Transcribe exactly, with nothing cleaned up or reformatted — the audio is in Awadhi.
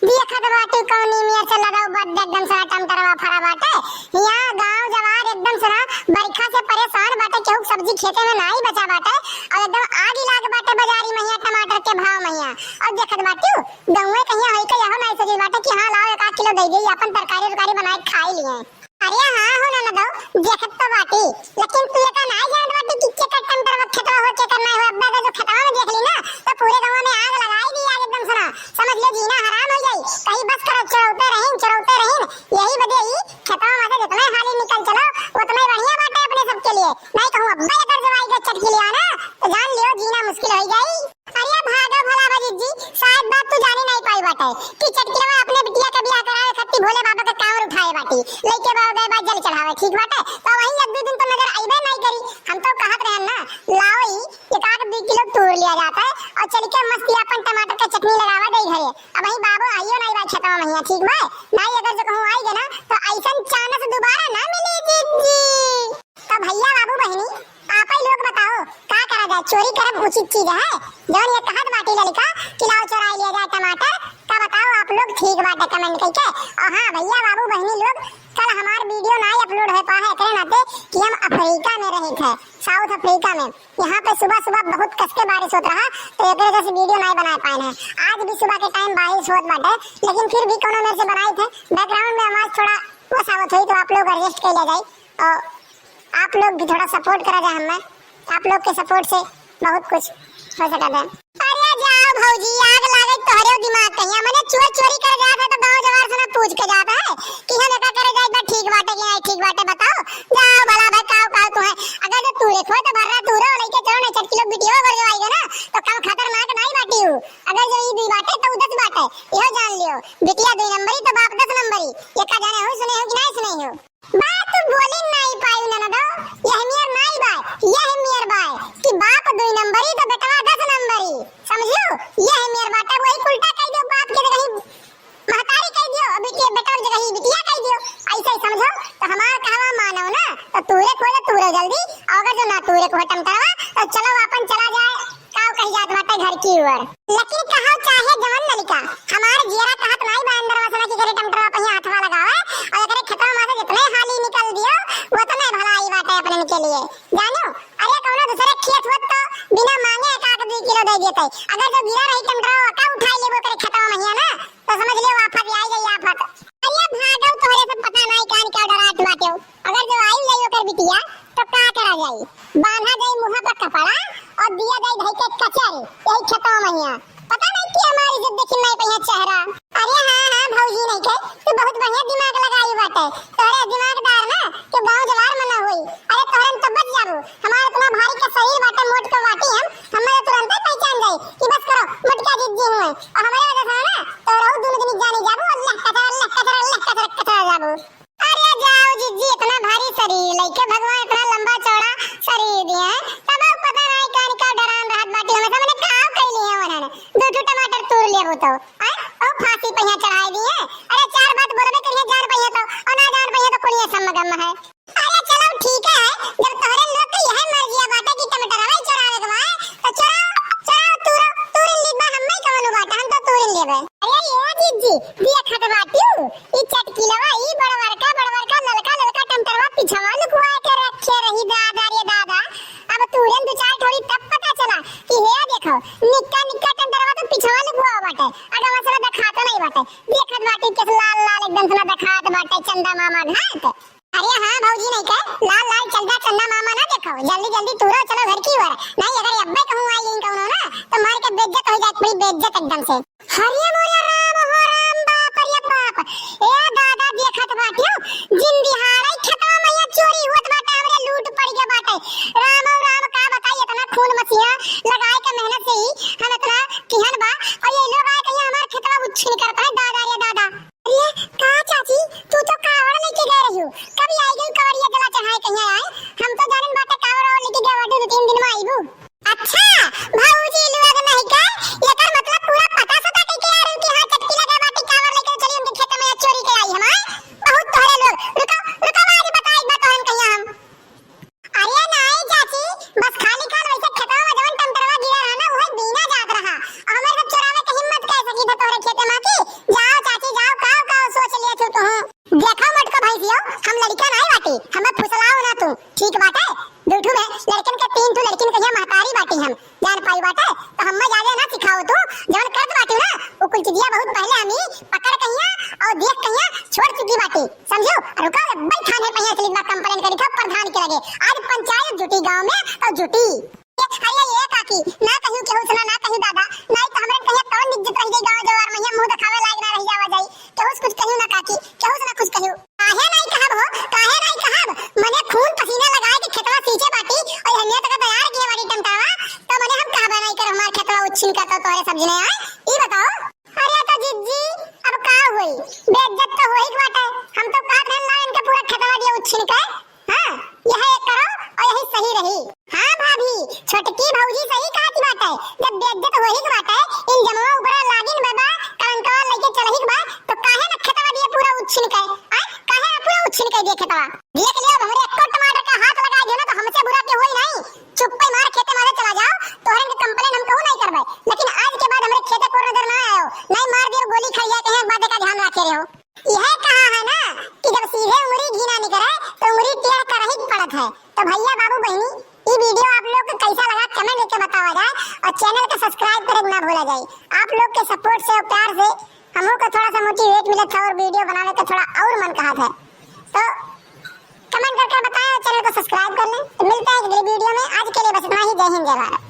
देखत बाटी कौनी मेर से लगाओ बड्ड एकदम सना टमटरवा फरा बाटे। यहाँ गाँव जवार एकदम सना बरखा से परेशान बाटे, केहू सब्जी खेते में नाई बचा बाटे। और एकदम आगी लाग बाटे बाजारी महिया टमाटर के भाव महिया। और देखत बाटी गौवे कहिया होई के यहो नाई सोची बाटे कि हाँ लाओ एक आध किलो दे दी, अपन तरकारी उरकारी बनाए के खाई लिए। अरे हाँ हो ननदो, देखत तो बाटी, लेकिन तू एका नाई जानत बाटी कि केकर टमाटर खेतवा हो केकर नाई हो। अब्बे अगर जो खेतवा में देख ली ना तो पूरे गाँव में आग लगाई दी आग एकदम सना। समझ लो जीना हराम हो जाई। कहीं बस करो, चोरौते रहीन, चोरौते रहीन। यही बदे ही खेतवा में से जितना हाली निकल चलो उतना ही बढ़िया बाटे अपने सबके लिए। नहीं कहूँ अब्बे अगर जो आई के चटकी लिया ना तो जान लियो जीना मुश्किल हो जाई। अरे भागो भला बा जिज्जी, शायद बात तू जानी नहीं पाई बाटे कि चटकिलवा अपने बिटिया के बियाह करावे खातिर भोले बाबा के कांवर उठाए बाटी, लेके बाबा गए बा जल चढ़ावे, ठीक बाटे? तो वही एक दो दिन तो नजर आइबे नहीं करी। हम तो कहत रहन ना, लाओ ई एक आध दो किलो तूर लिया जाता है और चल के मस्त ही अपन टमाटर के चटनी लगावा दे घरे। अब वही बाबू आइयो नहीं बा खेतवा महिया, ठीक बा? नहीं अगर जो कहूँ आई गए ना तो ऐसन चांस दोबारा ना मिली जिज्जी। तो भैया बाबू बहिनी, आपई लोग बताओ, का करा जाए? चोरी करब उचित चीज है? जौन ये कहत बाटी लड़का कि लाओ चोराई लिया जाए टमाटर, का बताओ आप लोग ठीक बाटे comment करके। और हाँ भैया बाबू बहिनी लोग, कल हमार video ना upload हो पा है एकरे नाते कि हम अफ्रीका में रहे थे, South Africa में। यहाँ पे सुबह सुबह बहुत कस के बारिश होत रहा, तो एक वजह से video ना बना पाए हैं। आज भी सुबह के time बारिश होत बाटे, लेकिन फिर भी कोनो मेर से बनाई थे। Background में आवाज थोड़ा वो सावत हुई तो आप लोग adjust कर लिया जाए। और आप लोग भी थोड़ा support करा जाए हमें, आप लोग के support से बहुत कुछ हो सकता है। अरे जाओ भौजी, आग लागे तोहरे दिमाग कहिया, मने चोर चोरी करे जात है तो गाँव जवार से ना पूछ के जात है कि हम एका करे जात बा ठीक बाटे कि नहीं ठीक बाटे, बताओ। जाओ भला भाई, काव काव तू है, अगर जो तूरे खोए तो भर्रा तूरे लेके चलो, नहीं चटकी लोग बिटियो कर जो आएगा ना तो कम खतरनाक नहीं बाटी हूँ। अगर जो ई दी बाटे तो उदस बाटे, यह जान लियो, बिटिया दो नंबरी तो बाप दस नंबरी। ये का जाने हो, सुने हो कि नहीं सुने हो? बात बोली नाई पाई ननदो, यह मेर नाई बाय, यह मेर बाय कि बाप दुई नंबरी तो बेटवा दस नंबरी, समझियो? यह मेर बात, अब वही उल्टा कह दियो, बाप के जगह ही महतारी कह दियो, अभी के बेटा के जगह ही बिटिया कह दियो, ऐसे ही समझो। तो हमार कहवा मानो ना, तो तूरे को ले, तूरे जल्दी, और अगर जो ना तूरे को टमटरवा, तो चलो अपन चला जाए। काव कही जात बाटे घर की ओर। लेकिन कहो चाहे जवन लड़का, हमार जियरा कहत नाई बा अंदरवा से ना कि करे टमटरवा पहिया हथवा लगावे, और एकरे खेतवा में से जितने हाली निकल दियो, उतने भलाई बाटे अपने के लिए। जानो, अरे कौनो दूसरे खेत होत तो बिना मांगे एक आध दू किलो दे देते। अगर जो गिरा रही टमटरवा का उठाई लेबो करे खेतवा में हिया ना, तो समझ लियो आफत आई गई आफत। अरे भागो तोहरे से पता नाई कान का डरात बाटे। अगर जो आई जाई ओकर बिटिया, तो का करा जाई? बांधा जाई मुँह पर कपड़ा और दिया जाई धई के कचर, यही खेतवा में हिया। पता नहीं कि हमारी इज्जत देखी नहीं पहिया चेहरा। अरे हाँ, हाँ, भौजी नहीं के, तू बहुत बढ़िया दिमाग लगाई बाटे। तोहरे दिमागदार ना, के गाँव जवार में ना होई। अरे तोहरे में तो बच जाबू। हमार इतना भारी का शरीर बाटे, मोट का बाटी हम, हमें तो तुरंते पहचान जाई कि बस करो, मोटका जिज्जी हुए। और हमारे वजह से ना, तो रहू दोनों दिन जानी जाबू, अल्लाह कचर, अल्लाह कचर, अल्लाह कचर, कचर जाबू। अरे जाओ जिज्जी, इतना भारी शरीर लइके भगवान इतना लंबा चौड़ा शरीर दिए हैं, तब अब पता नहीं कान का डरान रहत बाटी, हमेशा मैंने काव कैली है उन्होंने, दो ठो टमाटर तूर लेबो तो, आय, ओ फांसी पहिया चढ़ाई दिए। अरे चार बात बोलबे करिए, जान पहिए तो, और ना जान पहिए तो कुलिए सम्मगम है। अरे चलो ठीक है, जब तोहरे लोग के यह मर्जिया बाटे कि टमाटर हवाई चोरावे के बा, तो चोराओ, चोराओ, तूरो, तूरिन लीबा, हम्मे कवनो बाटे, हम तो तूरिन लेबे। अरे ये जिज्जी, दिया खत बाटियो, ई चटकिलवा, ई बड़वरका, बड़वरका, ललका, ललका टमाटरवा पिछवा लुकवा के रखे रही दादा रे दादा। अब तूरिन दो चार ठोरी तब पता चला कि हे देखो, निक्का निक्का टमाटरवा तो पिछवा लुकवा बाटे, अगर मसला देखात नहीं बाटे, देखत बाटी कैसे लाल लाल एकदम से ना देखात बाटे चंदा मामा घाट। अरे हाँ भौजी नहीं के, लाल लाल चल जा चंदा मामा ना देखो, जल्दी जल्दी तूरो चलो घर की ओर। नहीं अगर अब्बे कहूँ आई गई कौनो ना, तो मार के बेइज्जत हो जाए, पूरी बेइज्जत एकदम से। हरे मोरे राम हो राम, बाप रे बाप, ए दादा देखत बाटियो, जिन दिहाड़े खेतवा में ये चोरी हुआ बाटे, हमरे लूट पड़ गया बाटे। राम हो राम का बताई, इतना खून पसीना लगाए के मेहनत से ही हम इतना किहन बा, और ये लोग आए कहीं हमारे खेतवा उच्छिन करता है, दादा रे दादा। अरे, का चाची, तू तो कावड़ लेके गए रही हो, कब आई गई कवड़िया जला चढ़ाए कहीं आए? हम तो जानन बाटे कावड़ और लेके गए बाटे, दो तीन दिन में आईबू। अच्छा, भौजी लोग नहीं के, एकर मतलब पूरा पता सता के के आ रही हो समझू? रुका रे, बैठा नहीं पहिया चली बा complain करी था प्रधान के लगे। आज पंचायत जुटी गांव में और जुटी। अरे ये काकी, ना कहियो केहू से ना, ना कहियो दादा, नहीं तो हमरे कहिया कौन इज्जत रह जाई गांव जवार में, मुंह दिखावे लायक ना रह जावा जाई। केहू से कुछ कहियो ना काकी, केहू से ना कुछ कहियो। काहे नहीं कहब हो, काहे नहीं कहब? मने खून पसीना लगाए के खेतवा सींचे बाटी और हनिया तक तैयार किए बाटी टमटावा, तो मने हम कहबे नहीं कर हमार खेतवा उच्छिन का तो तोहरे सब्जी नहीं आए। ई बताओ। अरे तो जिज्जी, अब का होई? बेइज्जत तो होई के बाटे। हम तो कहत रहन ला इनके पूरा खेतवा दिया उच्छिन के। हाँ, यह एक करो और यही सही रही। हाँ भाभी, छोटकी भौजी सही कहत बाटे। जब बेइज्जत होई के बाटे, इन जमवा ऊपर लागिन बाबा, कलंकवा लेके चलही के बा, तो काहे न खेतवा दिए पूरा उच्छिन के? आ? काहे न पूरा उच्छिन के दिए खेतवा? देख लियो, हमरे एको टमाटर का हाथ लगा दियो ना, तो हमसे बुरा के होई नहीं। चुप्पे मार खेते मारे चला जाओ, तोहरन के complain हम कहूँ नहीं करबे, लेकिन आज के बाद हमरे खेते कोर नजर ना आयो, नहीं मार दियो गोली खइया के, एक बात का ध्यान रखे रहो। यह कहा है ना कि जब सीधे उंगरी घी ना निकले तो उंगरी टेढ़ करही के पड़त है। तो भैया बाबू बहनी, ई video आप लोग के कैसा लगा comment करके बतावा जाए और channel के subscribe करे के ना भूला जाए। आप लोग के support से और प्यार से हमहू को थोड़ा सा motivate मिलत है और video बनावे का थोड़ा और मन कहत है। तो comment करके बताएं और channel को subscribe कर लें। तो मिलते हैं अगले video में, आज के लिए बस इतना ही। जय हिंद, जय भारत।